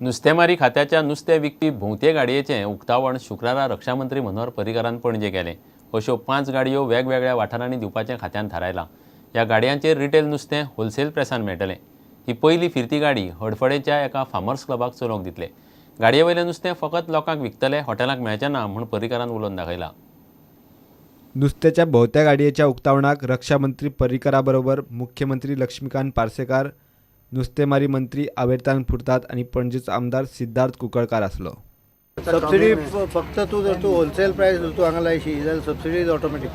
नुस्तेमारी खात्याच्या नुस्तें विकपी भोंवते गाडयेचें उक्तावण शुक्रारा रक्षामंत्री मनोहर पर्रीकारान पणजे केलें. अश्यो 5 गाडयो वेगवेगळ्या वाठारांनी दिवपाचें खात्यान थारायलां. ह्या गाडयांचेर रिटेल नुस्तें होलसेल प्रेसान मेळटलें. ही पयली फिरती गाडी हडफडेच्या एका फार्मर्स क्लबाक चलोवंक दितले. गाडये वयलें नुस्तें फकत लोकांक विकतले, हॉटेलांक मेळचें ना म्हूण पर्रीकारान उलोवन दाखयलां. नुस्त्याच्या भोंवत्या गाडयेच्या उक्तावणाक रक्षामंत्री पर्रीकरा बरोबर मुख्यमंत्री लक्ष्मीकांत पार्सेकार, नुस्तेमारी मंत्री आवेर्तान फुर्ताद आनी पणजेचो आमदार सिद्धार्थ कुंकळकार आसलो. सबसिडी फक्त तूं जर तूं होलसेल प्रायस जर तूं हांगा लायशी जाल्यार subsidy is automatic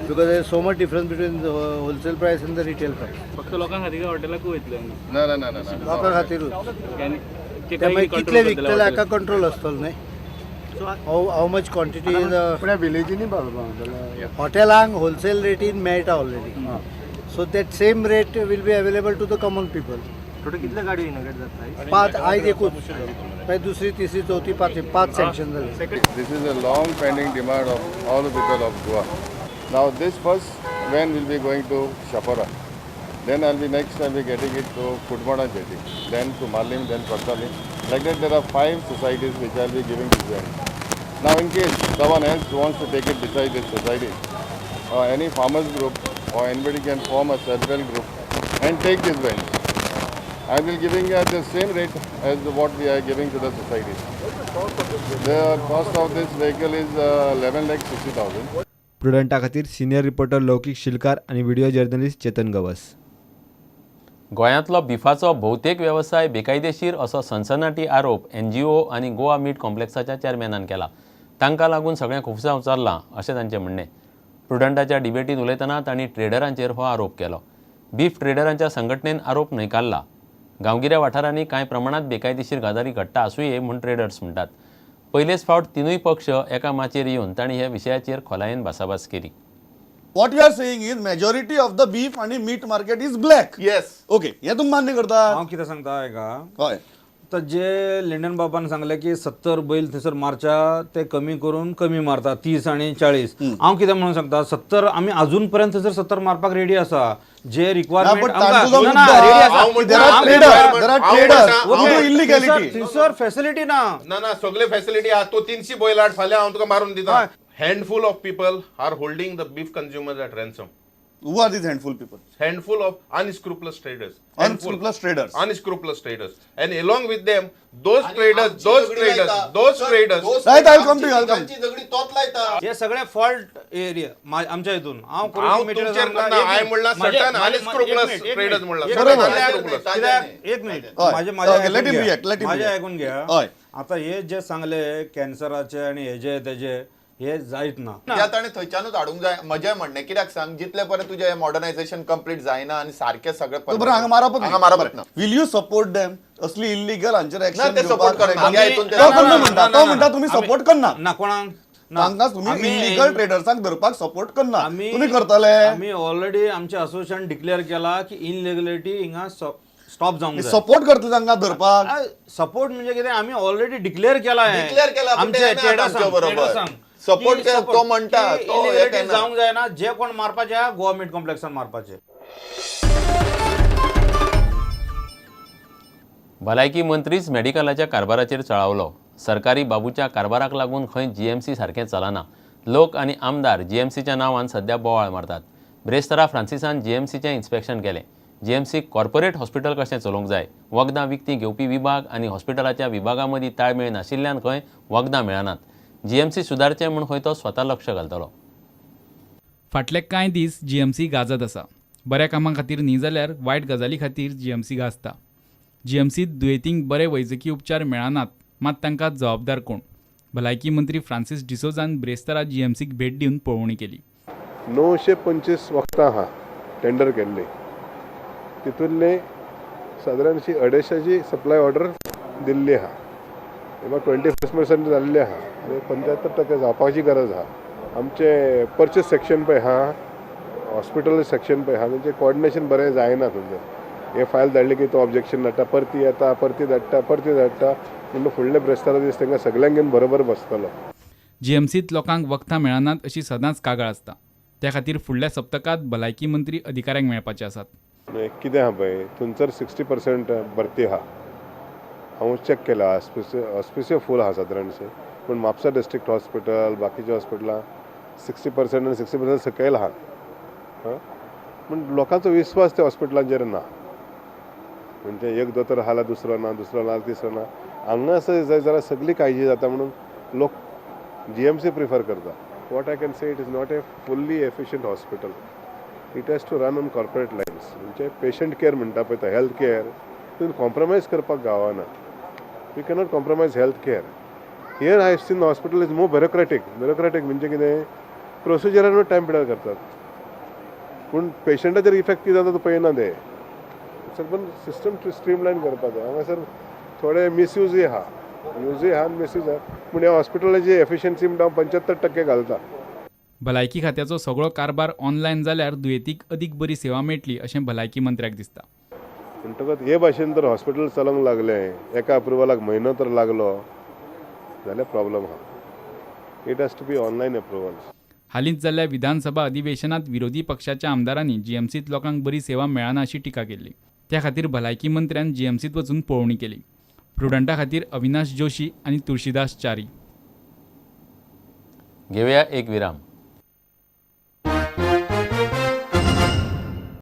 because there is so much difference between wholesale price and the retail price. फक्त लोकां खातीर हॉटेलाक वयतले? ना ना ना ना. लोकां खातीरूच. ते मागीर कितले विकतले हाका कंट्रोल आसतलो न्हय. How much quantity is विलेजीनी. हॉटेलांक होलसेल रेटीन मेळटा already, so that same rate will be available to the common people. Total कितले गाडी इनोग्रेट जाता? 5 आयज एकूच, मागीर दुसरी, तिसरी, चवथी, पांचवी, 5 सँक्शन जाले. This is a long pending demand of all the people of Goa. Now this first van will be going to Chapora. Then I'll be getting it to Kutmada jetty, then to Marlim, then Cortalim. Like that there are 5 societies which I'll be giving this van. Now in case someone else wants to take it beside this society, or any farmers group or anybody can form a self-help group and take this van. I will giving at the same rate as what we are giving to the society. The cost of this vehicle is 11,60,000. प्रुडंटा खातीर senior reporter लौकीक शिलकार आनी video journalist Chetan Gawas. गोंयांतलो बिफाचो भोवतेक वेवसाय बेकायदेशीर असो सनसनाटी आरोप NGO आनी गोवा मीट कॉम्प्लेक्साच्या चेअरमॅनान केला. तांकां लागून सगळें खुपसांव चल्लां अशें तांचें म्हणणें. प्रुडंटाच्या डिबेटींत उलयतना तांणी ट्रेडरांचेर हो आरोप केलो. बीफ ट्रेडरांच्या संघटनेन आरोप न्हयकारला. गांवगिऱ्या वाठारांनी कांय प्रमाणांत बेकायदेशीर गजाली घडटा आसुये म्हूण ट्रेडर्स म्हणटात. पयलेच फावट तिनूय पक्ष एका माचयेर येवन तांणी ह्या विशयाचेर खोलायेन भासाभास केली. What you are saying is majority of the beef आणि meat market is black. Yes. Okay, हे तुम्ही मान्य करता? हांव कितें सांगता आयका. हय. तर जे लिंडन बाबान सांगलें की 70 बैल थंयसर मारच्या ते कमी करून कमी मारता 30 आनी 40. हांव कितें म्हणून सांगता, 70 आमी अजून पर्यंत थंयसर 70 मारपाक रेडी आसा. जे रिक्वायरमेंट थंयसर फॅसिलिटी ना. ना ना, सगळे फॅसिलिटी आहा. तो 300 बैल हाड, फाल्यां हांव तुका मारून दिता. Handful of people are holding the beef consumers at ransom. Who are these handful people? Handful of unscrupulous traders. Unscrupulous traders. Unscrupulous traders. And along with them, those traders, those traders, those traders. Right, I'll come to you, I'll come. हे सगळे fault area आमच्या हितून. हांव एक minute, माझे आयकून घ्या. आता हे जे सांगले कॅन्सराचे आणि हेजे तेजे हे जायत ना. ताणें थंयच्यानूच हाडूंक जाय. म्हजें म्हणणें कित्याक सांग, जितले पर्यंत तुजें हें मॉडर्नायझेशन कंप्लीट जायना आनी सारकें सगळें हांगा मारप हांगा मारप ना. Will you support them? असली इलिगल हांचेर एक्शन ते सपोर्ट करना. तो म्हणटा तुमी सपोर्ट करना. ना कोणाक तांकां तुमी इलिगल ट्रेडर्सांक धरपाक सपोर्ट करना. तुमी करतले? आमी ऑलरेडी आमचें असोसिएशन डिक्लेअर केला की इनलिगलिटी हिंगा स्टॉप जावंक जाय. सपोर्ट करतले तांकां धरपाक? सपोर्ट म्हणजे कितें, आमी ऑलरेडी डिक्लेअर केला. डिक्लेअर केला आमच्या बरोबर. सपोर्ट तो म्हणटा जावंक जायना. जे कोण मारपाचे गोवा मीट कॉम्प्लेक्सान मारपाचे. भलायकी मंत्रीच मेडिकलाच्या कारभाराचेर चळावलो. सरकारी बाबूच्या कारभाराक लागून खंय जीएमसी सारकें चलना. लोक आनी आमदार जीएमसीच्या नांवान सध्या बोवाळ मारतात. ब्रेस्तारा फ्रांसिसान जीएमसीचें इन्स्पेक्शन केलें. जीएमसी कॉर्पोरेट हॉस्पिटल कशें चलोवंक जाय, वखदां विकतीं घेवपी विभाग आनी हॉस्पिटलाच्या विभागा मदीं ताळमेळ नाशिल्ल्यान खंय वखदां मेळनात. जीएमसी सुदारचें म्हूण खंय तो स्वता लक्ष घालतलो. फाटले कांय दीस जीएमसी गाजत आसा. बऱ्या कामां खातीर न्ही जाल्यार वायट गजाली खातीर जीएमसी गाजता. जीएमसीत दुयेंतींक बरे वैजकी उपचार मेळनात, मात तांकां जबाबदार कोण? भलायकी मंत्री फ्रांसीस डिसोजान ब्रेस्तारा जीएमसीक भेट दिवन पळोवणी केली. 925 वखदां आहा टेंडर केल्ली, तितूंतले सादारणशी 250 सप्लाय ऑर्डर दिल्ली आहा. एबाउट 25% जाल्ले आहा आनी 75% जावपाची गरज आहा. आमचे पर्चेस सेक्शन पळय आहा, हॉस्पिटल सेक्शन पळय आहा, तेंचें कोऑर्डिनेशन बरें जायना. थंयसर हे फायल धाडली की तो ऑब्जेक्शन धाडटा, परती येता, परती धाडटा, परती धाडटा. म्हणून फुडले ब्रेस्तारा दीस तांकां सगल्यांक घेवन बरोबर बसतलो. जीएमसीत लोकांक वखदां मेळनात अशी सदांच कागाळ आसता. त्या खातीर फुडल्या सप्तकांत भलायकी मंत्री अधिकाऱ्यांक मेळपाचे आसात. कितें आहा पळय, थंयसर 60% भरती आहा हांव चॅक केला, हॉस्पिसियो फूल आहा सादारणशें, पूण म्हापसा डिस्ट्रिक्ट हॉस्पिटल, बाकीच्या हॉस्पिटलां 60% आनी 60% सकयल आहा. आं, पूण लोकांचो विस्वास त्या हॉस्पिटलांचेर ना. म्हणजे एक दोतोर आहा जाल्यार दुसरो ना, दुसरो ना जाल्यार तिसरो ना. हांगा आसा जाय जाल्यार सगळी काळजी जाता, म्हणून लोक जीएमसी प्रिफर करता. What I can say, it is not a fully efficient hospital. It has to run on corporate lines. म्हणजे पेशंट केअर म्हणटा पळय, हेल्थ केअर तितून कॉम्प्रोमायज करपाक गावना. We cannot compromise health care. Here I have seen hospital is more bureaucratic. Bureaucratic म्हणजे कितें, प्रोसिजरानूच time पिड्यार करतात, पूण पेशंटाचेर इफेक्ट कितें जाता तो पळयना ते सर. पण सिस्टम स्ट्रीमलायन करपाक जाय. हांगासर थोडे मिसयूजय आहा, युजूय आहा आनी मिसयूज आहा, पूण ह्या हॉस्पिटलाची एफिशियन्सी म्हणटा हांव 75% घालता. भलायकी खात्याचो सगळो कारभार ऑनलायन जाल्यार दुयेंतीक अदीक बरी सेवा मेळटली अशें भलायकी मंत्र्याक दिसता. म्हणटकच हे भाशेन जर हॉस्पिटल चलोवंक लागलें, एका अप्रुवलाक म्हयनो तर लागलो जाल्यार प्रॉब्लम आहा. It has to be online approvals. हालींच जाल्ल्या विधानसभा अधिवेशनात विरोधी पक्षाच्या आमदारांनी जीएमसीत लोकांक बरी सेवा मेळना अशी टिका केल्ली. त्या खातीर भलायकी मंत्र्यान जीएमसीत वचून पळोवणी केली. प्रुडंटा खातीर अविनाश जोशी आनी तुळशीदास च्यारी. घेवया एक विराम.